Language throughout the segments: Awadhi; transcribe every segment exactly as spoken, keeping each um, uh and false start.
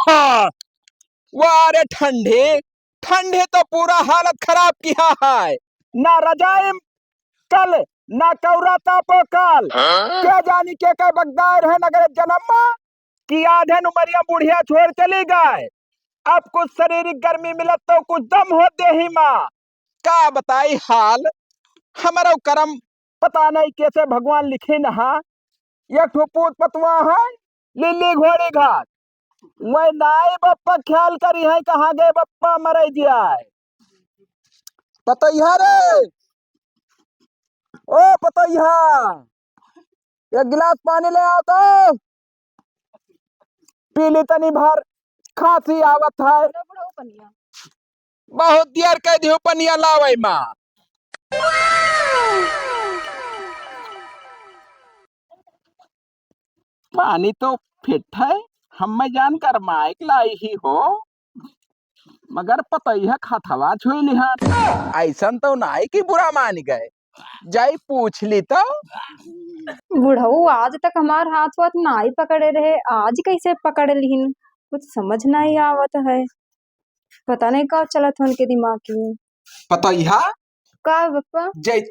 वाह रे ठंडी, ठंडी तो पूरा हालत खराब किया है। ना रजाई कल, ना कौरा तापो काल। हाँ? के जानी के के बगदार है नगर जन्म मा, कि आधे उमरिया बुढ़िया छोड़ चली गए। अब कुछ शारीरिक गर्मी मिलत तो कुछ दम हो देही मा। का बताई हाल, हमरो करम पता नहीं कैसे भगवान लिखिन हा। एक ठो पूत पतवा है, लिल्ली घोड़ी घाट। वह नाई बप्पा ख्याल करी है, कहाँ गए बप्पा मरे जियाए। पतैया रे, ओ पतैया, एक गिलास पानी ले आओ तो, पी ली तनी भर, खांसी आवत है। बहुत देर कह दियो पनिया लावे मा। पानी तो फिट है, हम्मे जान गरमाए के लाई ही हो, मगर पतैया क हथवा छुई लिहान। ऐसन तो नाई कि बुरा मान गए, जाई पूछ ली तो। बुढ़ऊ आज तक हमार हाथ वाथ नाई पकड़े रहे, आज कैसे पकड़ लिहिन, कुछ समझ नाई आवत है। पता नहीं का चलत है उनके दिमाग में। पतैया? का बप्पा? जय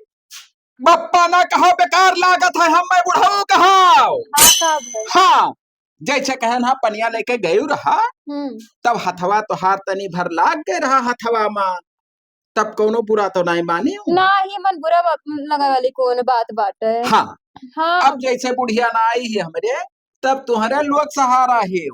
बप्पा ना कहो, बेकार लागत है, हम्मे बुढ़ऊ कहो। हाँ, का भइल? हाँ, जैसे कहन हा पनिया लेके गयू रहा, हम्म। तब हथवा तोहार तनी भर लाग गए रहा हथवा मा, तब कौनो बुरा तो नाई मानी। ना ही मन बुरा बा-, लगे वाली कौन बात बाटे। हाँ। हाँ। अब जैसे बुढ़िया ना आई है हमरे, तब तुहरे लोग सहारा है।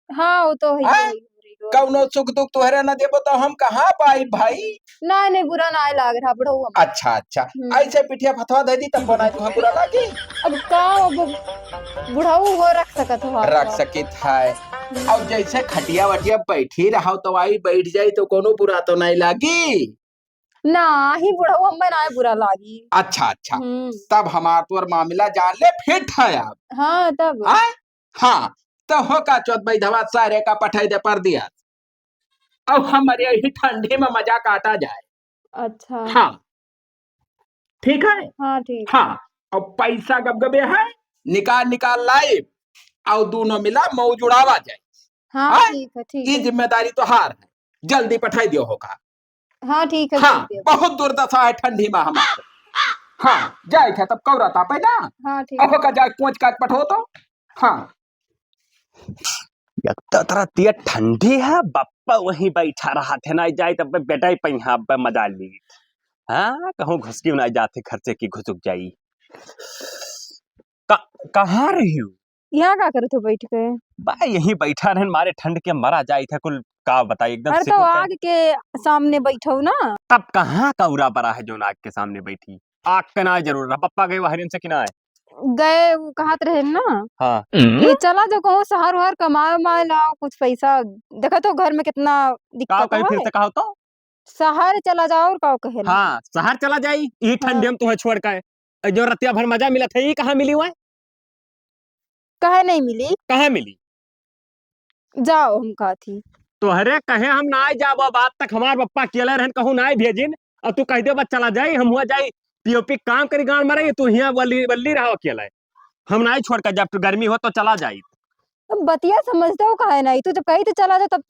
हाँ, वो तो है ही हाँ? है, हमरे लोग। कौनो सुख दुख तुहरे न देबो तो हम कहाँ पाई भाई? नहीं, नहीं, बुरा ना लाग रहा बुढ़ऊ हम। अच्छा, अच्छा। हम्म। ऐसे पिठिया फथवा दे दी तब बनाए तुहा बुरा लागी? अब का, अब बुढ़ऊ हो रख सकत हो आप। रख सकित है। हम्म। और जैसे खटिया वटिया बैठी रहो तो आई बैठ जाई तो कोनो बुरा तो नहीं लागी? ना ही बुढ़ऊ हमें ना बुरा लागी। अच्छा, अच्छा। हम्म। तब हमार तोर मामला जान ले, फिट है अब। हाँ, तब। हाँ? हाँ, तो हो का चौथ बैधवा सारे का पठाई दे परदेस। अब हमरे यही ठंडी में मजा काटा जाए। अच्छा। हाँ। ठीक है? हाँ, ठीक। हाँ, अब पैसा गबगबे है, निकाल, निकाल लाइब, और दोनों मिला मौज उड़ावा जाए। हाँ, हाँ? ठीक है, ठीक ई है। जिम्मेदारी तोहार है, जल्दी पठाई दियो हो का। हाँ, ठीक है, हाँ, ठीक है। बहुत दुर्दशा है ठंडी में हमार। हाँ, जाए थे तब कौरा तापे ना। हाँ, ठीक अब है। का जाए कोच काट पठो तो। हाँ। एक तो तरह तिया ठंडी है, बप्पा वहीं बैठा रहा थे ना, जाए तब बेटा ही पहिया पे मजा ली। हाँ, कहूँ घुसकी ना जाते खर्चे की घुसुक जाई। का-, कहाँ रही हो? यहाँ का करत हो बैठ के? बा, यहीं बैठा रहन, मारे ठंड के मरा जाई था कुल, का बताई, एकदम अरे तो सिकुड़ के। आग के सामने बैठो ना। तब कहाँ कौरा बरा है जोन आग के सामने बैठी? आग के ना जरूर रहा, पप्पा गए वहरिन से कि ना आए? गए, वो कहत रहे ना हाँ। कि चला जाओ कहूँ शहर वहर कमाए उमाए लाओ कुछ पैसा, देखा तो घर में कितना का दिक्कत कही फिर है। से कहा तो? शहर चला जाओ और का कहे ना। हाँ, शहर चला जाई, यही हाँ। ठंडी में तुम्हें छोड़ के। और जो रतिया भर मजा मिलत है, ये कहाँ मिली हुआ है? कहे नहीं मिली? कहाँ मिली? जाओ, हम कहत ही। तोहरे कहे हम ना जाब, अब आज तक हमार पप्पा अकेले रहन, कहूँ ना भेजिन, और तू कह दे बस चला जाई, हम हुआ जाई, पीओपी काम करी गाँव में रही, तू हियाँ वल्ली, वल्ली रहो अकेले। हम ना छोड़ के जब तू गर्मी हो तो चला जाई। अब बतिया समझते हो काहे नहीं? तू जब कही तो चला जाओ तब।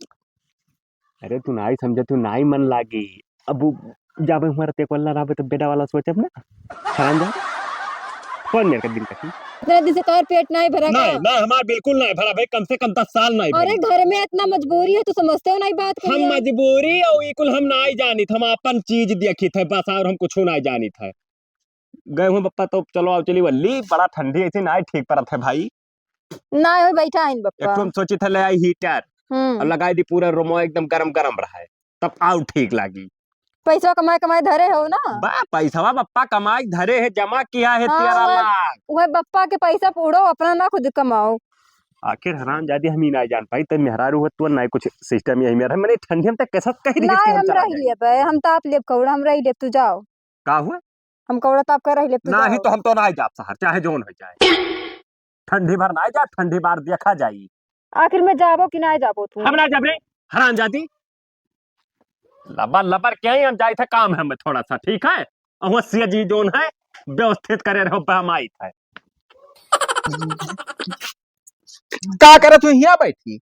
अरे तू नाई समझे, तू नाई मन लागी। अब वो जाबे हमारा ते कोल्ला रहबे तो बेटा वाला सोचब ना। हराम जा। कौन मेरे का दिल कटी? इतना दिन से तोर पेट नहीं भरा नहीं, का? नहीं, हमार बिल्कुल नहीं भरा भाई, कम से कम दस साल नहीं अरे भरा। घर में इतना मजबूरी है, तू समझते हो नहीं बात हम करिया? मजबूरी और ई कुल हम नहीं जानित, हम अपन चीज देखित है बस, और हम कुछ नहीं जानित है। गए हुए पप्पा तो चलो आओ चली वल्ली, बड़ा ठंडी ऐसे नहीं ठीक परत है भाई। ना हो बैठा है एक बप्पा। ठो हम सोचित है ले आई हीटर हम्म। और लगाई दी पूरा रूमवा एकदम गरम गरम रहे, तब आउ ठीक लागी। पैसा कमाए कमाए धरे हो ना? बा, पैसवा बप्पा कमाए धरे है, जमा किया है हाँ, तेरह वह, लाख। वह बप्पा के पैसा पूड़ो, अपना ना खुद कमाओ। आखिर हराम जादी हम ही ना जान पाई, तब मेहरारू हो तो ना कुछ सिस्टम यही मेरा, मैंने ठंडी हम तक कैसा कह रही ना, थी हम हम चला रह जाए। लिए बे, हम ताप लेब कौड़ा, हम रह लेब, तू जाओ। का हुआ? हम कौड़ा ताप कर रह लेब, तू ना ही जाओ। तो हम तो ना जाब शहर, चाहे जोन हो जाए। ठंडी भर ना जाब, ठंडी बार देखा जाई। आखिर में जाबो कि ना जाबो तू? हम ना जाब रे, हराम जादी। लबर लबर क्या ही हम जाई थे, काम है हमें थोड़ा सा, ठीक है? और वो सिया जी जोन है, व्यवस्थित करे रहो, बहमाई थे। का करत हो हिया बैठी?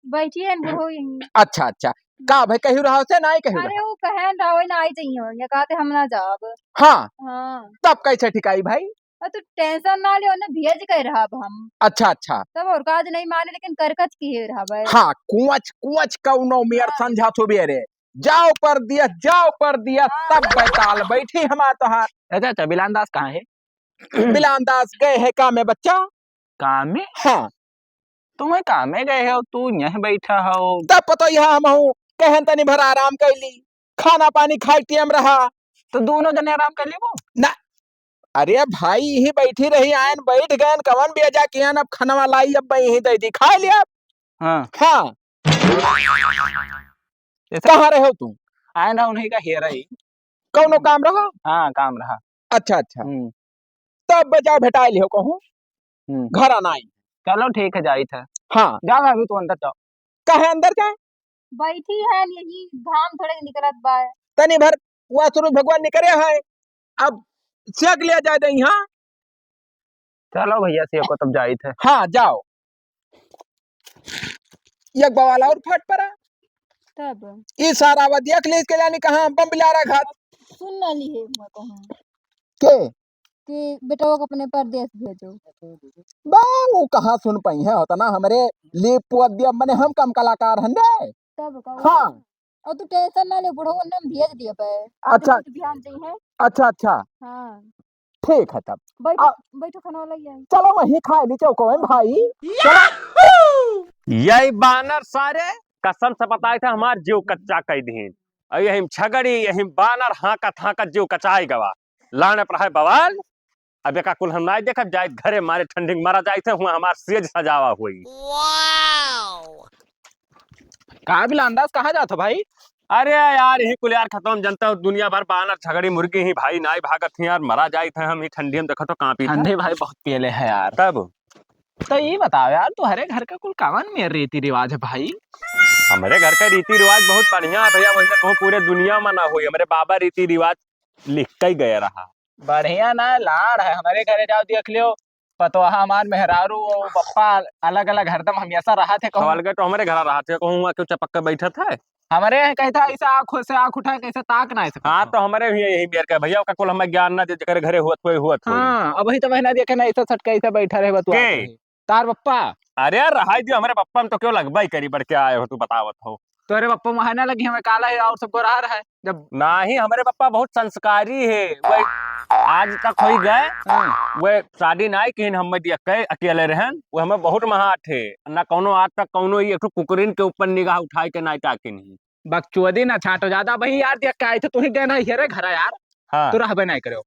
बैठी है बुढ़ऊ यहीं। अच्छा, अच्छा। का भाई, कहियो रहा से नाई कहियो अरे, रहा? वो कहन रहा, वही ना आई जाइयो, ये कहते हम ना जाब। हाँ। हाँ। तब कैसे ठिकाई भाई? अरे, तू tension ना लियो ना, भेज के रहब हम। अच्छा, अच्छा। तब और काज नहीं माने, लेकिन करकच की है रहब है। हाँ, कुंवच, कुंवच कौनो मेर हाँ। संझा सुबेरे। जाओ परदेस, जाओ परदेस, हाँ। तब बैताल बैठी हमार तोहार। अच्छा, अच्छा, बिलान दास कहाँ है? बिलान दास गए है काम में बच्चा। काम में? हाँ। तुम्हें काम में गए हो, तू यहीं बैठा हो। तब पतो यहाँ हम हूँ, कहन तनी भर आराम कैली, खाना पानी खाए टेम रहा। तो दोनों जने आराम कर लेबो? ना, अरे भाई, यही बैठी रही, आयन बैठ गयन, कवन बेजा कियन, अब खनवा लाई, अब मैं यहीं दे दी, खा लिया। हाँ। हाँ। जैसे कहाँ रहे हो तू? आयन रहा उन्हीं का हेरा ही। कौनो काम रहा? हाँ, काम रहा। अच्छा, अच्छा। हम्म। तब बजाओ भेटाए लिहो कहूँ। हम्म। घर आना आई। चलो ठीक है, जाइत है। हाँ। जाओ अभी तू अंदर जाओ। काहे अंदर जाए? बैठी है, यही घाम थोड़े निकलत बा। तनी भर वा सूरज भगवान निकरे है, अब सेक लिया जाए दे यहाँ। चलो भैया, सेको तब जाइत है। हाँ, जाओ। एक बवाल और फट पड़ा। तब? ई सारा वा देख ले इसके जानी कहाँ बम बिलारा घात। सुन ना ली है मैं कहूँ। के? कि बेटवा को अपने परदेस भेजो। बा, वो कहाँ सुन पाई है उतना हमरे लिए पुआ दिया, मने हम कम कलाकार हन रे। तब का? हाँ। और तू tension ना ले, बुढ़ऊ ने हम भेज दिए पे। अच्छा। तू ध्यान दे है। अच्छा, अच्छा। हाँ। ठीक है तब। बैठो, आ- बैठो, खाना वाला ही है। चलो वहीं खा ली चौको में भाई। चलो। यही बानर सारे कसम से बताए थे, हमार जीव कच्चा कई दीन। और यही छगड़ी, यही बानर हाँकत हाँकत जीव कचाई गवा। लाने पर है बवाल। अब एका कुल हम नाई देखब, जाइत घरे मारे ठंडी में मरा जाइत है, हुआ हमार सेज सजावा हुई। का बिलान दास, कहाँ जात हो भाई? अरे यार, यही कुल यार खतम, जनता हो, दुनिया भर बानर छगड़ी मुर्गी ही भाई नाई भागत ही यार, मरा जाइत है हम ही ठंडी में, देखो तो कांपी था। ठंडी भाई बहुत पियले है यार। तब? तो ये बताओ यार, तुम्हारे घर का कुल कवन में रीति रिवाज है भाई? हमारे घर का रीति रिवाज बहुत बढ़िया है भैया, वही कहूँ पूरे दुनिया में ना हुई, हमारे बाबा रीति रिवाज लिख के ही गया रहा। बढ़िया ना लाड़ है, हमारे घरे जाओ देख लियो, पतोहा हमार मेहरारू और बप्पा अलग-अलग हरदम हमेशा रहत है कहूँ। अलगे तो हमरे घर रहत है कहूँ, हुआ क्यों चपक के बैठत है? हमरे यहाँ कहता ऐसा आँख से आँख उठाए, कैसे ताक ना ऐसे हाँ, करता। तो हमरे भी यही मेर के भैया, ओका कुल हमें ज्ञान ना दे, जेकरे घरे हुअत होई, हुअत होई। हाँ, अब वही तो महीना देखे ना, ऐसा सटके ऐसे बैठा रहे बतुआ के? तार बप्पा। अरे यार, रहाई दियो, हमरे बप्पा में तो क्यों लगबा ही करी, बढ़ के आए हो तू बतावत हो। तोरे बप्पा वहाँ ना लगी, हमें काला है और सबको रहा रहा है। जब नाही, हमरे बप्पा बहुत संस्कारी है, वह आज तक होई गए, हाँ। वह शादी नाही किहिन, हम दिया कहे अकेले रहन, वो हमें बहुत महाट है, ना कौनो आज तक कौनो ये एक ठो कुकुरिन के ऊपर निगाह उठाए के नाही ताकिन ही। बकचोदी ना छाटो ज्यादा, वही यार देख के आए थे, तू ही गए ना हेरे घरा यार, हाँ। तो रहबे नाही करे।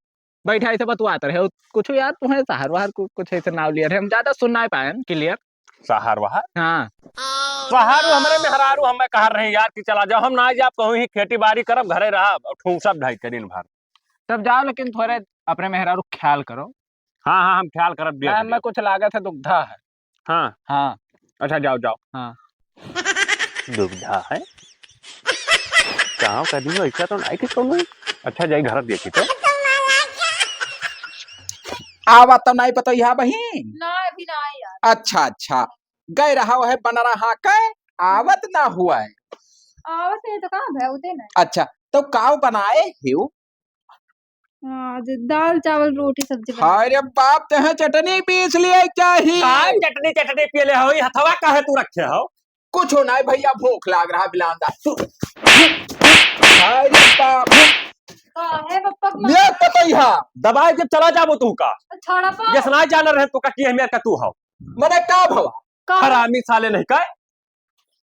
बैठा ऐसे बतुआत रहे हो, कुछ यार तुम्हें शहर वहर कु-, कुछ ऐसे नाव लिया रहे, हम ज्यादा सुन नाही पाए clear। शहर वहर? हाँ। शहर वो हमरे मेहरारू हमें कहा रहे यार कि चला जाओ, हम ना जाब कहूँ ही खेती बाड़ी करब, घरे रहब और ठूसब ढाई के दिन भर। तब जाओ, लेकिन थोड़े अपने मेहरारू ख्याल करो। हाँ, हाँ, हम ख्याल करब, देख ना, लेब। मैं कुछ लागत है, दुग्धा है। हाँ। हाँ। अच्छा, जाओ, जाओ। हाँ। दुविधा है। गाँव का आदमी ऐसा तो नाही कि कौनो। अच्छा, जाई घर देखी तो। आवा तो नाही पता यहाँ बहिन? ना, अभी ना आए यार। अच्छा, अच्छा। गए रहा है बनरा हाँ के, आवत ना हुआ है। आवत है तो कहाँ भय होते ना। अच्छा, तो काव बनाए हियो? आज दाल, चावल, रोटी, सब्जी बना हाय रे बाप, तहे चटनी पीस लिए चाही। का चटनी, चटनी पियले हो? ई हथवा काहे तू रखे हो? कुछ नाही भैया, भूख लाग रहा बिलांदा। तू, हाय रे बाप। काहे पप्पा के ये मारा? पतैहा। दबाए के चला जाबो तू का? छोड़ा पा। ये सुनाई जाना रहे तू का कि हमें का तू हो? मने का भवा? का? हरामी साले नहीं का?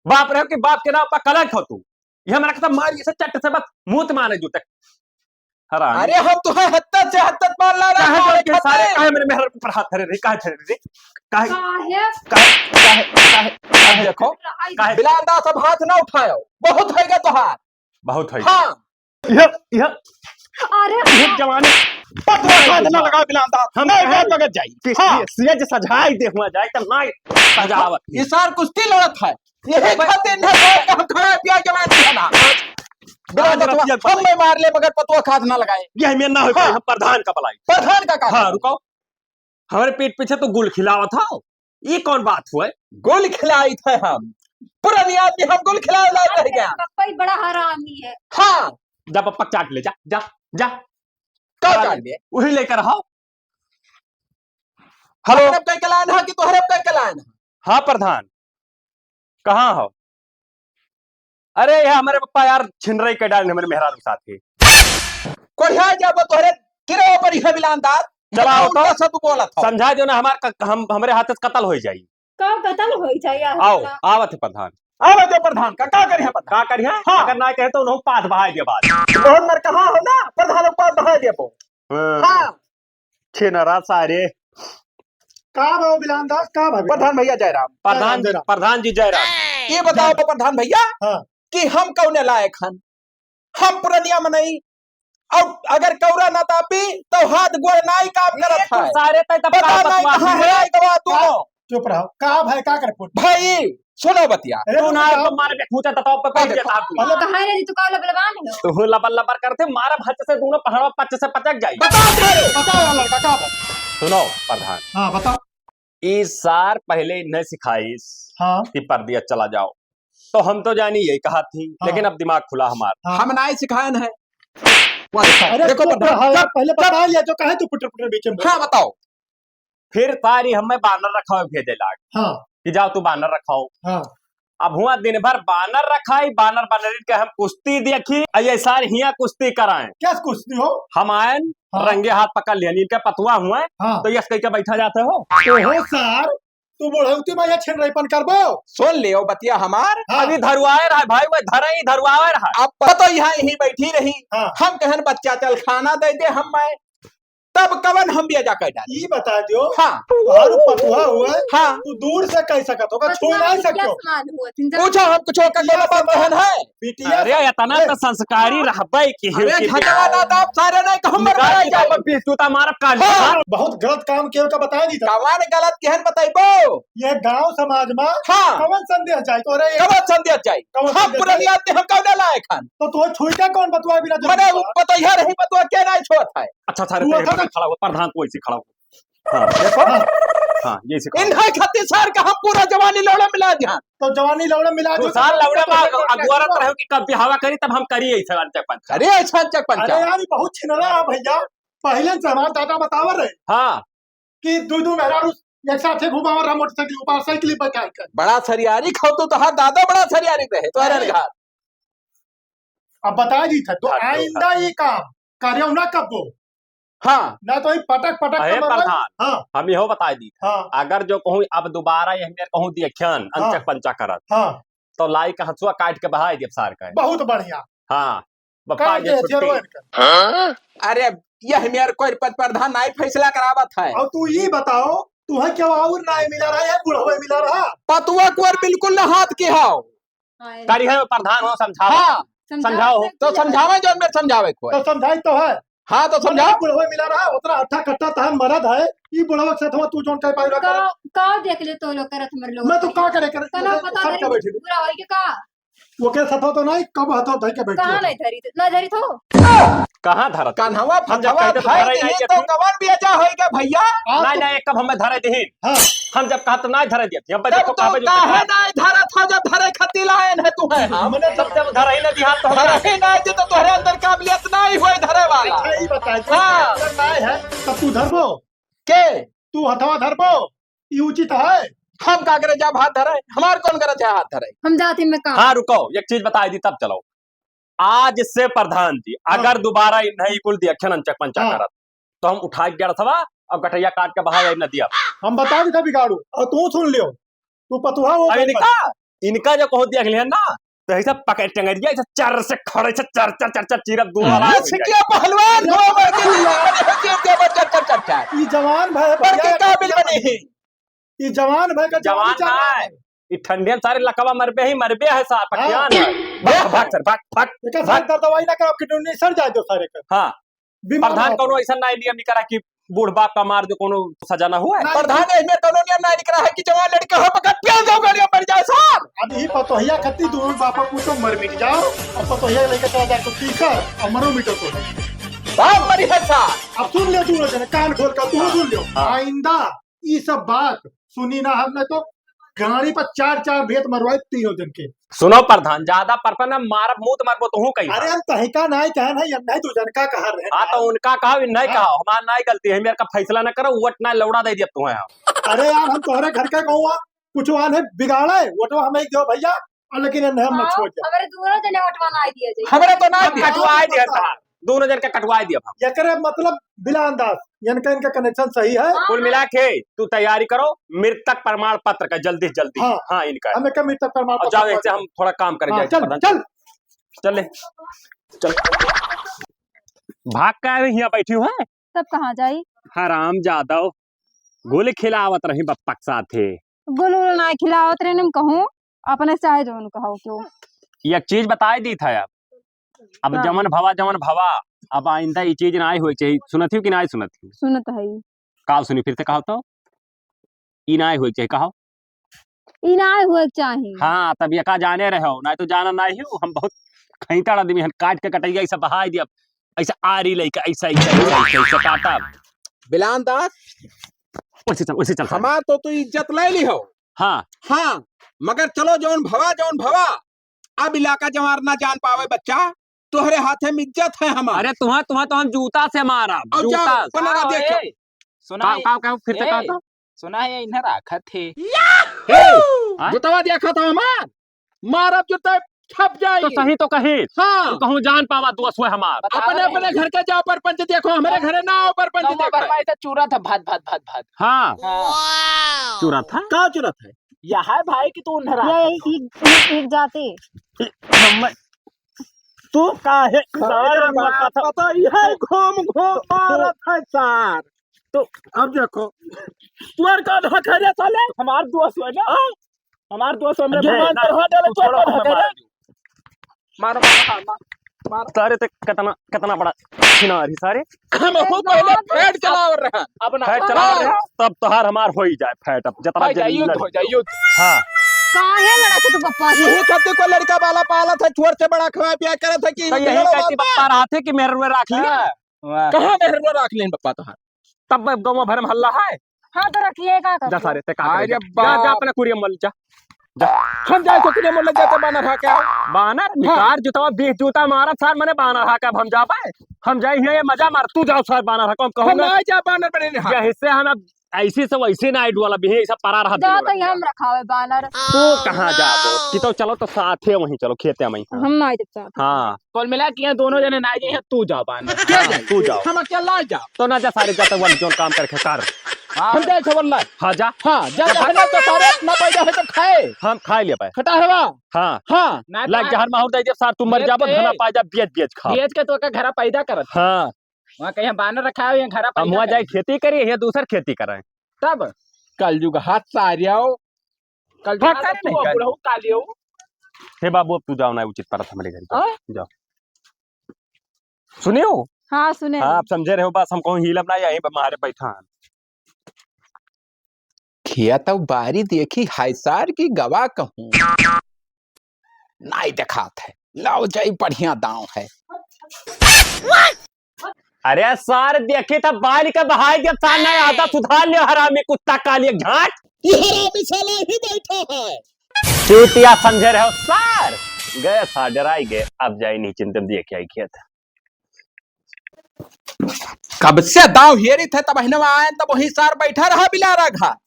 बाप रहे कि बाप के नाम पर कलंक हो तू। ये हमारा कसम मारी इसे चट्ट से बस मुंह मारे जूते। हरामी। अरे हम तुहे हत्ता से हत्ता मार ला रहा काहे हमारे जोर के सारे खाते। काहे मेरे मेहर पर हाथ धरे रे, काहे धरे रे? काहे? काहे? काहे? काहे? काहे? काहे? देखो, काहे? बिलांदा सब हाथ ना उठायो, बहुत होइगा तोहार। बहुत होइगा। हाँ। यह, यह, अरे यह जवानी। पतवा हाथ ना लगाओ बिलांदा। हम नहीं कहे गए तो गए जाई। किस हाँ। लिए सिया जे सजाई दे हुआ जाए तो नहीं सजावत। ये सार कुश्ती लड़त है। यही भाई। खातिर ना कोई हम खाए पिए के बात नहीं है ना। आज बिलांदा रतिया तो हम नहीं मार ले मगर पतवा हाथ ना लगाए। ये हमें ना हो पाई, हाँ। हम प्रधान का बुलाई। प्रधान का का हाँ, करी? रुको। हमारे पीठ पीछे तो गुल खिलावा था। ये कौन बात हुआ? गुल खिलाई थे हम। पुरानी आदमी हमको खिलावे लायक रह गया। पप्पा ही बड़ा हरामी है। हाँ। जा पप्पा चाट ले, जा, जा, जा। का चाट ले? वही लेकर आओ। हेलो। अपने कई कलान है कि तोहरे कई कलान है? हाँ प्रधान, कहाँ हो? अरे, यह हमरे पप्पा यार छिनरई के डाले हमरे मेहरारू साथे। कोढ़िया जाबो तोहरे किरो पर इहे बिलान दात। चला आओ तो। उल्टा से तू बोलत हो। समझा दो ना, हमार क-, हम, हमरे हाथ से कत्ल होई जाई। का कत्ल होई जाई यार? आओ, तोरा? आवत है प्रधान। आवत है प्रधान का, का करिहे प्रधान? का करिहे? हाँ। अगर ना कहे तो उन्हों पास बहाई दे बात। बहुत मर कहाँ हो ना, प्रधान को पास बहाई दे पो। हाँ। हाँ। छिनरा सारे। का बा बिलान दास, का बा? प्रधान भैया जयराम। प्रधान, जयराम, जयराम। प्रधान जी जयराम। ये बताओ प्रधान भैया हाँ। कि हम कौने लायक हन? हम पुरनिया मनई, और अगर कौरा ना तापी तो हाथ गोड़ नाई काम करत है। सारे तै तब पता का नहीं बकवास कहाँ है। है गवा तू। चुप रहो, का भाई, का करे फुट? भाई, सुनो बतिया। अरे तू ना रुक जाओ। तो मार के खूंचा तताओ पे बैठ देखो, जाता तू। मतलब कहाँ है जी, तू का लबलबान है? तू लबर लबर करते, मारा भच्च से दोनों पहाड़ों पच्च से पचक जाई। बताओ, बताओ यार लड़का, का बात? सुनो प्रधान। हाँ, बताओ। ई सार पहले इन्हें सिखाइस हाँ। कि परदेस चला जाओ, तो हम तो जानी यही कहा थी, हाँ। लेकिन अब दिमाग खुला हमार। हाँ। हम नाई सिखाए न है। अरे देखो चुप प्रधान, रहो यार, चुप, पहले चुप। बता लिया जो काहे तू पुटर पुटर बीच में बोल हाँ, बताओ। फिर सारी हमें बानर रखाओ भेजे लाग हाँ। कि जाओ तू बानर रखाओ। हाँ। अब हुआ दिन भर बानर रखाई, बानर बानरिन के हम कुश्ती देखी, और ये सारे हियां कुश्ती कराएं। क्या कुश्ती हो? हम आयन, हाँ। रंगे हाथ पकड़ लिया, इनके पतुआ हुआ, हाँ। तो यस कह के बैठा जाते हो। तो हो सार, तू बुढ़ौती में ये छिनरईपन करबो? सुन लियो बतिया हमार, हाँ। अभी धरुआए रहा भाई, वो धरे ही धरुआए रहा। अब तो यहाँ यहीं बैठी रही, हाँ। हम कहन बच्चा चल खाना दे दे हम मैं, तब कवन हम बिया जाकर डाली? ई बता दियो, हाँ। तोहार पतुआ हुआ, हाँ। तू दूर से कह सकत हो, का बस छू ना नहीं क्या सको। समान हुआ, चिंता पूछो हम कुछ का बिटिया गलत समान। बहन है? बिटिया अरे, से इतना देख। तो संस्कारी रहबे कि अरे, हिल के घटवा ना तो आप सारे नहीं कहूँ मर निकाल मारा के जाए। बाबा बीस जूता मारब कान हाँ। का। बहुत गलत काम किया का बताया नहीं था। कवन गलत केहन बताइबो? ये गांव समाज में हाँ। कवन संदेश जाए तो रे? कवन संदेश जाए? कवन हम संदेश पुरनिया जाए? ते हम कौन लायक हन? तो तू छुइटा कौन बतुआ बिना जरूरत मने का? पतोहिया रही बतुआ के नहीं छोड़त है? अच्छा, सारे तू पे अगर खड़ा हुआ, प्रधान तू ऐसे खड़ा हुआ। हाँ, देखो। हाँ। हाँ, ये सिखाओ। इन्हें खातिर सार का हम पूरा जवानी लौड़ा मिला दिया। तो जवानी लौड़ा मिला तू दिया, सार तो लौड़ा तो में तो अगुआरत रहो कि कब बिहावा करी, तब हम करी ऐसे अंचक पंचक। अरे, ऐसा अंचक पंचक। अरे यार, ये बहुत छिनरा है भैया। पहले से हमार दादा बतावर रहे हाँ। कि दू दू मेहरारू एक साथे घुमावर रहा मोटरसाइकिल ऊपर, साइकिल पर चढ़ कर। बड़ा सरियारी खाओ तो, तोहार दादा बड़ा सरियारी रहे, तो अरे। अरे घाट। अब बता दी था, तो हाँ, तो आइंदा हाँ। ये काम करियो ना कब्बो। हाँ। ना तो ही पटक पटक अरे कमर में। प्रधान, हाँ। हम इहो बताई दी। हाँ। अगर जो कहूँ अब दोबारा ये हमें कहूँ देखियन, हाँ। अंचक पंचक करत, हाँ। तो लाई का हंसुआ काट के बहाई देब सार का। बहुत बढ़िया। हाँ। बप्पा काट ये दे, छुट्टी। जरूर कर। अरे, ये हमें कोई पद प्रधान नाई फैसला करावत है। और तू ये बताओ, तू है क्या और नाई मिला रहा है, बुढ़वे मिला रहा? पतुआ कुंवर बिल्कुल ना हाथ के हाव। हाय। करी है प्रधान हो, समझाओ। हाँ। समझाओ। समझाओ। तो समझावे जो मेरे समझावे को है। तो समझाई तो है। हाँ, तो समझाओ। बुढ़वा मिला रहा, उतना अट्ठा कट्टा तहन मरद है, ई बुढ़वा के साथ में तू जोन कह पाई रहा का, का देख ले तो लोग करत हमर लोग। मैं तो का करे, करे, तना पता सब नहीं, का बैठे। बुरा होई के का? वो के साथ तो नहीं, कब हाथ धर के बैठे कहाँ हो? नहीं धरी, ना धरी तो। कहाँ धरत? कान्हवा हम जब फंदवा कहते तो भाई धरे नहीं नहीं तो देती। कवन बेजा होई के भैया? आप नहीं, तो नहीं, एक कब हमें धरे देही। हाँ। हम जब कहा तो नाई धरे दिया, जब तब देखो तो काबे जो काहे धरे। नाई धरत हो, जब धरे खती लायन है तू है हम। हमने तब जब धरे ही ना दिया तो हम धरे ही नाई दे तो तोहरे अंदर काबिलियत नाई होए धरे वाला। अच्छा, ई बताई, हाँ। अंदर नाई है, तब तू धरबो? के? तू हथवा धरबो? ई उचित है? हम का करे जब हाथ धरे? हमार कौन गरज है हाथ धरे? हम जाती में काम। हाँ, रुको, एक चीज बताई दी तब चलो। आज से प्रधान जी, हाँ। अगर दोबारा इन्हें ई कुल दियक्षन अंचक पंचा हाँ। करत, तो हम उठा के गड़थवा और गटैया काट के बहा आई नदिया। हम बता दी था बिगाड़ू, और तू सुन लियो, तू पतुहा हो अब गई इनका, इनका जो कहो दिया गया ना, तो ऐसा पकड़ टंगरिया, ऐसा चर से खड़े से चर, चर, चर, चर, चीरब दूर वाला हाँ। हो गया। क्या पहलवान हो, मैं के लिए, अरे, के, के, चर, चर, चर, चर। ई जवान भाई, पर के भैया, काबिल बने हैं। ई जवान भाई का जवान जवानी चल रहा ना है। है। ई ठंडियन सारे लकवा मरबे ही मरबे है सार, हाँ। पकियान है। भाग, भाग सर, भाग, भाग, एका भाग। साथ दवाई ना करो, किडनी सड़ जाए दो सारे का। हाँ। बीमार प्रधान हो। कोनो ऐसा ना नियम निकला कि बूढ़ बाप का मार जो कोनो सजा ना हुआ है। नहीं। प्रधान, इसमें कोनो नियम ना निकला है कि जवान लड़का हो, पकड़ पिया जाओ, गाड़ियां मर जाए सार। अब ही पतोहिया खत्ती दोनों बापा को तो मर मिट जाओ, और पतोहिया लेके चला जाए तो तीसर, और मरो मिटो तो। बाप मरी है सार। अब सुन ले दोनों जने, कान खोल कर तू हाँ। सुन लो। हाँ। आइंदा ई सब बात सुनी ना हमने तो गाड़ी पर चार चार भेंट मरवाई तीनों जन के। सुनो प्रधान, ज्यादा परपन ना मारब, मुंह तो मरबो तोहू कही। अरे हम तहिका नाई कहन है, यन्ना ही दू जन का कहा रहे। हाँ, तो उनका कहो, इन्ना ही हाँ। कहो, हमार नाई गलती है, मेरे का फैसला ना करो, वोट ना लौड़ा दे दिया तुम्हें हम। अरे यार, हम तोहरे घर के गौवा, कुछ आन है बिगाड़े, वोटवा हमें दो भैया, और लेकिन इन्हें हम ना हाँ, छोड़ दे। हमारे दोनों जने वोटवा ना दिया जाए। हमारे तो ना हम दिया। कटवाए दिया था। दोनों जन का कटवाए दिया हम। एकरे मतलब बिलान दास, इनका, इनका connection सही है। हाँ, कुल हाँ। मिला के तू तैयारी करो, मृतक प्रमाण पत्र का जल्दी से जल्दी। हाँ। हाँ, इनका। हमें का मृतक प्रमाण और पत्र जाओ, दे इनसे दो। हम थोड़ा काम करें, हाँ, जाए चल, प्रधान। चल। चल ले, चल। भाग का है, यहाँ बैठी हुआ है। तब कहाँ जाई? हराम जादव, गुल खिलावत रही बप्पा के साथे। गुल उल ना खिलावत रहे, हम कहूँ, अपने चाहे जौन कहो क्यों। एक चीज बताई दी था अब। अब हाँ। जमन भवा, जमन भवा, अब आइंदा ई चीज नाई होए के चाही। सुनत ही कि नाई सुनत ही? सुनत है। का सुनी फिर से कहो तो? ई नाई होए के चाही, कहो। ई नाई होए के चाही। हाँ, तब ये का जाने रहे हो, नाई तो जाना नाई हो, हम बहुत खैंतड़ आदमी हन, काट के कटैया ऐसा बहाई दिया, ऐसा आरी लइका, ऐसा, ऐसा, ऐसा, ऐसा, ऐसा काटा। बिलान दास, वैसे चल, वैसे चल सारे। हमार तो तू इज्जत ले ली हो। हाँ। हाँ, मगर चलो जौन भवा, जौन भवा, अब इलाका जवार ना जान पावे बच्चा, तोहरे हाथे में इज्जत है हमार। अरे तुहा, तुहा तो हम जूता से मारा, और जूता जाओ, से। पनरा हाँ, देखो। ए, सुना का, है, का, का, फिर से ए, कहा था? सुना है, इन्हें राखत है। ए, हाँ? जुतवा देखा था हमार, मारब जुता छप जाई। तो सही तो कही। हाँ। तो कहूँ जान पावा दोस्त हुए हमार। बता अपने, रहे अपने हैं। घर के जाओ परपंच देखो, हमरे हाँ। घरे ना आओ परपंच नौवा देखो। बरमा ऐसा चूरा था, भात, भात, भात, भात। हाँ। हाँ। चूरा था? का चूरा था? यह है भाई कि तू उन्हें ये राखत हो। एक, एक, एक जाति। हम, तू काहे अरे सार बाप, पता ही है, घूम घूम मारत है सार। तो अब देखो, तोर का धक है रे साले? हमार दोस्त है ना? हाँ? हमार दोस्त हमरे ये भगवान ना, पर हाथ डाले, तू तोर छोड़ो, का धक है रे? मारो, मारो, मारो, मारो, मारो। सारे ते कितना, कितना बड़ा छिनार ही सारे। हम हो पहले फैट चलाव रहा। अब ना। फैट चलाव रहा, तब तोहार हमार हो ही जाए फैट, अब जितना हो जाए, जल्दी युद्ध लड़- हो जाए, युद्ध। हाँ। काहे लड़ा थे तू पप्पा से? यही खातिर को लड़का वाला पाला था, छोट से बड़ा खवा पिया करे था कि तो यही लड़ो कहती बाबा। पप्पा रहा थे कि मेहरवे राख लिया। हाँ। वाह। कहाँ मेहरवे राख लेन पप्पा तोहार? तब गौवा भर में हल्ला है। हाँ, तो रखिए, का जा करते? सारे, ते का अरे करेगा? जा, जा बाप। अपना कुरिया मल जा। जा। हम जाए तो कुरिया मल जाते बानर हा क्या? बानर? हाँ। निकार जूता, बीस जूता मारा सार, मने बानर हा क्या? अब हम जा पाए? हम जाए हियाँ ये मजा मार, तू जाओ सार बानर हा को, हम कहूँगा। हम ना जा बानर बने ने, हाँ। यही से हम अब ऐसी से वैसी नाइट वाला भी है, ऐसा परा रहा जा दिन तो वाला। हम रखावे बानर। तू कहाँ जा दो? कि तो चलो तो साथ है वहीं चलो, खेते में ही। हम ना जाब साथ। हाँ। कुल मिला के यहाँ दोनों जने ना जाए, तू जा बानर। हाँ, तू जाओ। हम अकेला जाओ। तो ना जा सारे, जा तो वन जोन काम करके कर। हाँ। हम जाए थे वल्ला। हाँ, जा। हाँ, जा, जा, हम तो सारे अपना पैदा है तो खाए। हम खाए ले पाए। खटा हवा। हाँ। हाँ। ना लाग तो जहर माहौर दे जब सार तू मर बेच जाबो, के, धना पाए जा, बेच, बेच खा। बेच के तो का घरा पैदा करत। हाँ। वहाँ कहीं बानर रखा है, यहाँ घरा हम पैदा वहाँ जाए करत। खेती करी, यहाँ दूसर खेती करें। तब? कलयुग हाथ सारियाओ। कल हाँ, जा करे तू नहीं करे। बुढ़ऊ कालियो। हे बाबू, अब तू जाओ ना, उचित परत हमरे घर के। हाँ? जाओ। सुनियो? हाँ, सुने हाँ, नहीं। आप समझे रहे हो बस, हम कहूँ हिलब ना, यहीं पे मारे बैठा हैं। खिया तो बारी देखी, हाय सार की गवा कहूँ। नाई देखात है, लाओ जाई बढ़िया दांव है। अरे सार, देखी था बाल के बहाई के सार, नहीं आता सुधार लियो, हरामी कुत्ता काली एक झाट। ये हरामी साला ही बैठा है। चूतिया समझे रहो सार, गए सार, डराई गए, अब जाई नहीं चिंतन दिए क्या खेत। कब से दाव हेरी थे, तब हिनवा आए, तब वही सार बैठा रहा बिलारा घाट।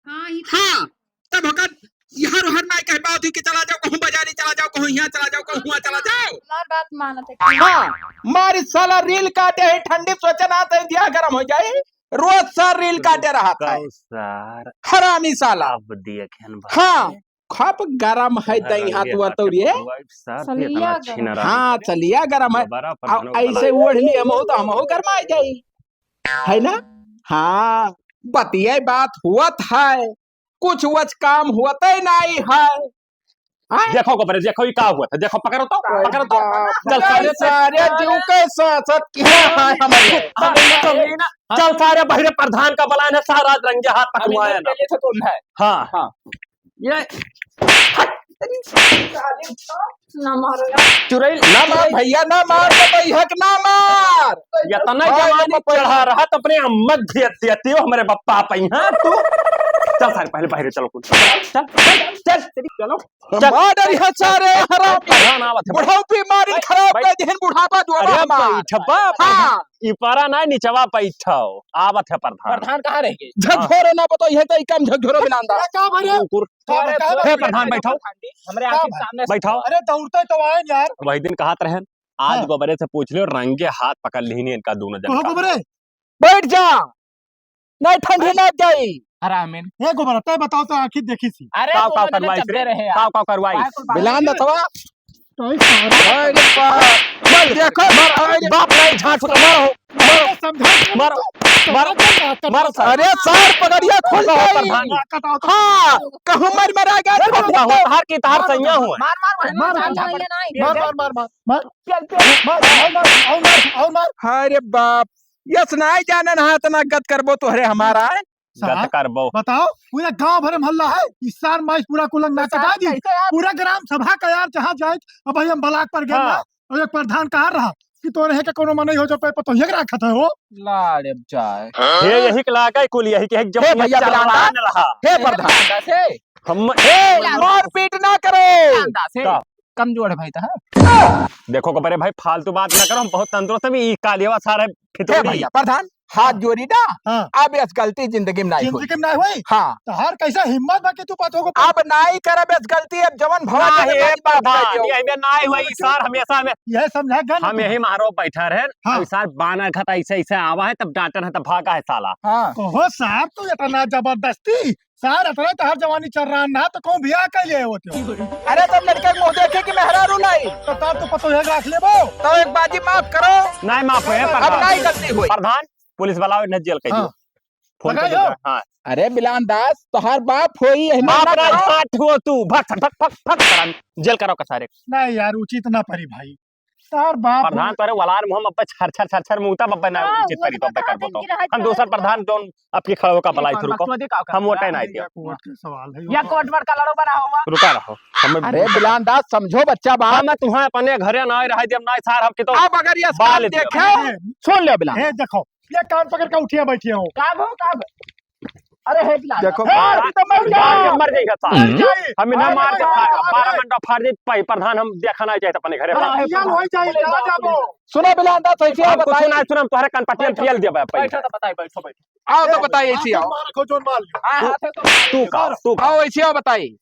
हाँ, ही हाँ, तब होकर इहर उहर नाई कह पावत ही कि चला जाओ, कहूँ बाजारी चला जाओ, कहूँ यहाँ चला जाओ, कहूँ हुआँ चला जाओ। हमार बात मानत है। हाँ, मारी साला रील काटे है, ठंडी सोचे ना तो दिया गरम हो जाए, रोज सार रील काटे रहा था। कौ सार। हरामी साला। अब देखेन भाई। हाँ, खप गरम है दही हाथ वतौरिये। सलिया गरम। हाँ, सलिया गरम है। अब ऐसे ओढ़ लिए हमहू तो हमहू गरमाए जाई। है ना? हाँ, बतिये बात हुवत है, कुछ वच काम हुवते नाई है। हाँ? देखो गोबरे, देखो ये का हुआ था, देखो पकड़ो तो, पकड़ो तो। चल सारे, सारे जीव के सांसत किया है हमारे। चल सारे बहिरे प्रधान का बलान है, सारा रंगे हाथ पकड़वाए ना। हाँ। हाँ। ये ना मारो यार। चुड़ैल ना मार भैया, ना मार, तो बैहक ना मार। इतना जवानी चढ़ा रहा तो अपने अम्मा भेज देती हो, हमारे बप्पा पै, हाँ, तू। चल सारे, पहले बाहर चलो कुछ। चल, चल, चल, चलो। चल। मार डरी है सारे, हराम। प्रधान आवत है। बुढ़ऊ बीमारी खराब कर दिहन, बुढ़ापा जोड़ा अरे हमार। बैठ बाप। हाँ। ई पारा ना निचवा बैठाओ। आवत है प्रधान। प्रधान कहाँ रह गए? झकझोरो ना बताओ, यह तो ई काम झकझोरो बिलांदा। का भरे? कुकुर। का भरे? हे प्रधान, बैठाओ। हमरे आँखी के सामने से बैठाओ। अरे दौड़ते तो आए यार। वही दिन कहत रहन, आज हाँ। गोबरे से पूछ लियो, रंगे हाथ पकड़ लिहिन इनका दोनों जन का। गोबरे? बैठ जा, नहीं ठंडी लग जाई। आराम में। ए गोबरा, तै बताओ तो आँखी देखी सी। अरे काव, काव करवाई रे? काव, काव करवाई? बिलान दतवा। अरे बाप, मर, देखो, मर, अरे बाप रे, झाट फुट, मर हो, मर, समझा मर, मर, मर, अरे सर, पगड़िया खुल गई। हाँ, कहूँ मर, मर आ गया। हर की तार सैया हुआ। मार, मार, मार, मार, मार, मार, मार। मार, मार, मार, मार। पेल, पेल। मार, और मार, और मार, और मार। अरे बाप, यस नाई जानन हा, इतना गत करबो तोहरे हमारा। गत करबो। बताओ, पूरा गांव भर में हल्ला है, इस सार माइस पूरा कुलंग ना कटा दी। कैसे यार? पूरा ग्राम सभा का यार जहाँ जाए, अब भाई हम बलाक पर गए हाँ। ना, और एक प्रधान कहा रहा कि तोरे है के कोनो मनई हो जो पे पतोहिया के राखत है हो। लाड़े जाए। हे यही के लागा कुल यही के एक जब हे भैया चलान रहा। हे प्रधान। हम, ए, मारपीट ना करो। का? कमजोर है भाई, तो हाँ। देखो गोबरे भाई, फालतू बात ना करो, हम बहुत तंदुरुस्त है, ई कालियावा सारा हे फितूरी। भैया, प्रधान, हाथ जोड़ी ना, हाँ। अब यस गलती जिंदगी में नाई होई। जिंदगी में नाई होई? हाँ। तो हर कैसा हिम्मत बा कि तू पतोह को अब नाई करब यस गलती, अब जवन भवा ना, जाने हे वाली बात प्रधान, कहियो। ये हमें नाई होई, ई सार हमेशा हमें यह समझा गया ना हम तू? यही मारो बैठा रहे, हाँ। ई सार बानर खत ऐसे, ऐसे आवा है, तब डांटन है, तब भागा है साला। हाँ। कहो साहब, तू इतना जबरदस्ती, सार, अतरे तोहार जवानी चल रहा ना, तो कहूँ बियाह कर लिए होते हो। अरे, तब लड़का के मुँह देखे कि मेहरारू नहीं। तो तब तो पतोहिया के राख लेबो। तो एक बाजी माफ करो। नहीं माफ होए, अब प्रधान। नहीं गलती हुई। प्रधान, पुलिस वाला ने जेल कर दियो। हाँ। फोन कर लगाई हो? दियो, हाँ। अरे, बिलान दास, तोहार बाप होई, यही बाप ना ना करो। झाट हो तू, भक, भक, भक, भक, प्रधान, जेल करो का सारे। नहीं यार, उचित ना परी भाई। तार बाप प्रधान हो। तोरे वलार मुँह में अब्बे छर छर छर छर मुँहता बब्बे ना हाँ, उचित वो परी तो तो अब्बे बता करबो देंगे तो। रहा हम दूसर जाए। प्रधान जौन आपके खड़ो का बलाई थुरको। बकचोदी का का हम वोटे करता? नहीं दियो। कोर्ट के सवाल है, ये कोर्ट वर्क का लड़ो बना हुआ। रुका रहो। हमें अरे बिलान दास समझो बच्चा बात। हम तुम्हें अपने घरे ना रह देम ना सार हम की तो अब अगर ये बाल काम दियो। देखे, सुन ले बिलान। हे देखो, ये कान पकड़ के उठिया बैठिया हो। का भो, का भो? अरे हे बिलान। देखो, हे, बाल, तू तो मर जा। बाल मर जाएगा सार। मर जाए। हम इन्हें अरे मार के भाई, फाड़, अरे बारह भाई। मंडा फाड़ दे, पाई प्रधान हम देखा ना जाए अपने घरे। हाँ, ये वही जाए, चला जाबो। सुनो बिलान दास, ऐसे हम कुछ बताई। ना सुना, हम तोहरे कान पट्टी हम बैठो, पेल देबे, बैठो। बैठो तो बताई, बैठो, बैठो। आओ तो बताई, ऐसे आओ। मार खो, जोन मार लियो। हाँ, तू, हाथे तो तू का, तू का। आओ ऐसे आओ बताई।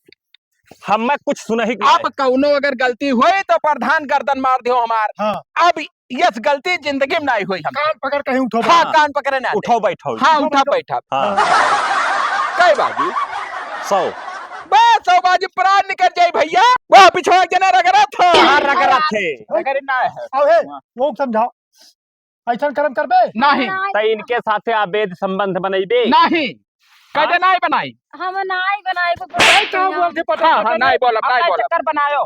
हमें कुछ सुनही के अब नहीं। कौनो अगर गलती होई तो प्रधान गर्दन मार दियो हमार। हाँ। अब यस गलती जिंदगी में नहीं होई हम। कान पकड़ कहीं उठो हाँ, बा। कान पकड़े ना दे। उठो बैठो। हाँ, उठो उठा बैठो। बैठा। हाँ। कई बाजी? सौ। बस सौ बाजी प्राण निकल जाई भैया। वह पिछवा जना रगड़ा था। हाँ, रगड़ा थे। रगड़ी ना है। अब हे, वो समझाओ। ऐसन करम करबे? नहीं। नहीं। त इनके साथे अवैध संबंध बनैबे? नहीं। हाँ? कदे नहीं बनाई। हम नहीं बनाई को भाई, का बोलते पता हाँ, हाँ, नहीं बोलब, नहीं बोलब। चक्कर बनायो।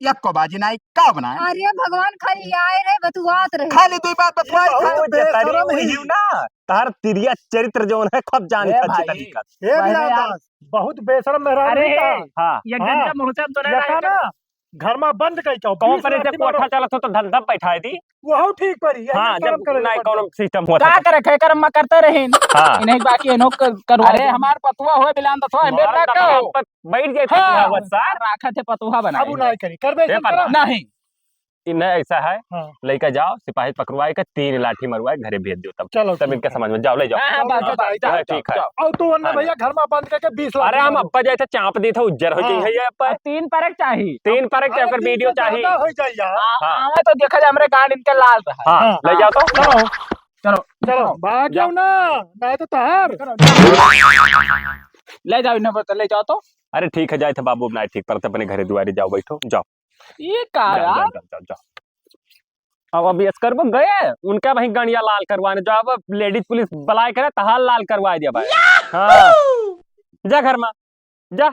यक्को बाजी नहीं, का बनाए? अरे भगवान, खाली आए रहे, बतुआत रहे। खाली दुई बात बतुआए, ये बहुत बेशरम ही। ना, तहर तिरिया चरित्र जौन है, खूब जानी ए अच्छी भाई। तरीका से। ए पहले बिलास यार। दास, बहुत बेशरम मेहरारू अरे, ही था। हाँ। ये हाँ। गंजा मुहूर्त तो नहीं यका रहेगा। ना, घर में बंद कई के, कौन बीस पर लाठी ऐसे कोठा मारो। चलत हो तो धंधा बैठाए दी। वहू ठीक परी, यही हाँ, काम जब करे नहीं पड़ता। कौनो सिस्टम हुआ का था। करे, खे कर्म में करते रहिन। हाँ। इन्हें बाकी इन्हों क-, करवा अरे, दे। हमार पतुआ हुए बिलान दसवा, हमें मारा ना तो कहो। हम बैठ जाए हाँ। पतुआ बस, सर। राखा थे पतुआ बनाए अब हुए। नहीं करी, करबे ए, सब पर करा। नहीं। इन्हें ऐसा है, हाँ। लइका जाओ, सिपाही पकड़वाए के तीन लाठी मरवाए, घरे भेज दियो तब। चलो, तब ठीक इनके है। समझ में, जाओ, ले जाओ। हाँ, हाँ, बस, बस, जाओ, ठीक है। जाओ। और तू अन्ना हाँ। भैया घर में बंद करके बीस लाठी अरे, हम मारो। अब्बा जाए थे, चाप दी थे, उज्जर हो हाँ। गई है ये अब्बा। अब तीन परक चाही। तीन परक अरे, चाही, तीन वीडियो से चाही। ज्यादा हो जाई यार। हाँ, हाँ। आवे तो देखा जाए, हमरे गांड इनके लाल रहा। हाँ, हाँ। ले जाओ तो। चलो। चलो, चलो, चलो। भाग जाओ ना, नहीं तो तहार। ले जाओ इन्हें, ले जाओ तो। अरे, ठीक है, जाए थे बाबू, नहीं ठीक पर अपने घरे दुआरे जाओ, बैठो, जाओ। ये का जाओ, यार? जाओ, जाओ, जाओ, जाओ। अब, अब यस करबो गए, उनका वहीं गणिया लाल करवाने जाओ, अब लेडीज पुलिस बुलाए करे, तहार लाल करवाए दिया भाई। हाँ। जा घर में, जा।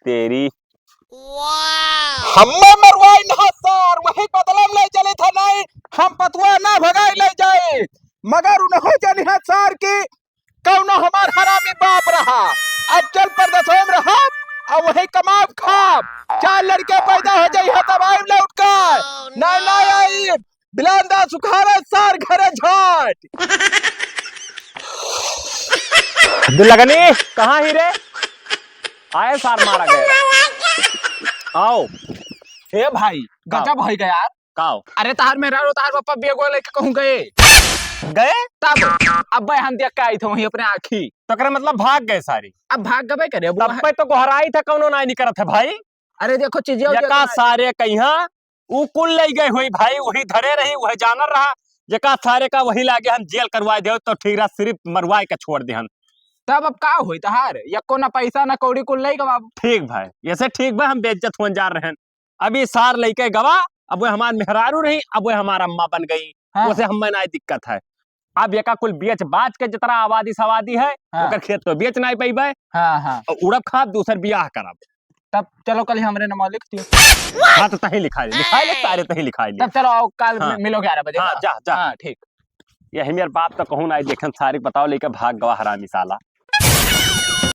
तेरी। हम्मे मरवाई ना सर, वही बदला में ले चले था नहीं, हम पतुआ ना भगाई ले जाए, मगर उन्हों जानी है सर की कौनो हमार हरामी बाप रहा, अब चल परदेसवा में रहब, अब वही कमाब खाब। चार लड़के पैदा हो जाई है तब आइब लौट के। नहीं, नहीं आइब। बिलान दास उखाड़े सार घरे झाट। दिलगनी, कहाँ ही रे? आए सार मारा गए। आओ। हे भाई, काओ। गजब होइ गया यार। काओ। अरे तहार मेहरारू, तहार पप्पा बेगवा लेके कहूँ गए। गए? तब, अब्बे हम देख के आई थे वहीं अपने आँखी। तो करे मतलब भाग गए सारी? अब भाग गबे करे, अब तब पे तो गोहराई था, कौनो नाई निकरत है भाई। अरे देखो चीजें हो यका जाता है। सारे कहिया उ कुल लइ गए होई भाई, वही धरे रही, वही जानर रहा। जेका सारे का वही लागे हम जेल करवाए देव तो ठीक रहा, सिर्फ मरवाए के छोड़ देहन। तब अब का होई तहार? यक्को ना पैसा ना कौड़ी कुल लइ गवा। ठीक भाई, ऐसे ठीक भाई, हम बेइज्जत हुअन जा रहे हैं। अभी सार लइके गवा, अब वो हमार मेहरारू रही, अब वो हमार अम्मा बन गई। हाँ। उसे हमें ना दिक्कत है। अब एका कुल बेच बाच के जितना आबादी सवादी है, हाँ। ओकर खेत तो बेच नाई पइबे। हाँ, हाँ। और उड़ब खाब, दूसर बियाह करब। तब चलो कल ही हमरे नाम लिख दियो। हाँ, तो तहीं लिखाइ ले, लिखाइ ले, सारे तहीं लिखाइ ले। तब चलो आओ, कल हाँ। मि-, मिलो ग्यारह बजे, हाँ, हाँ। जा, जा। हाँ, ठीक। यही मेरे बाप तो कहूँ ना, देखें सारे के बताओ, लेके भाग गवा हरामी साला।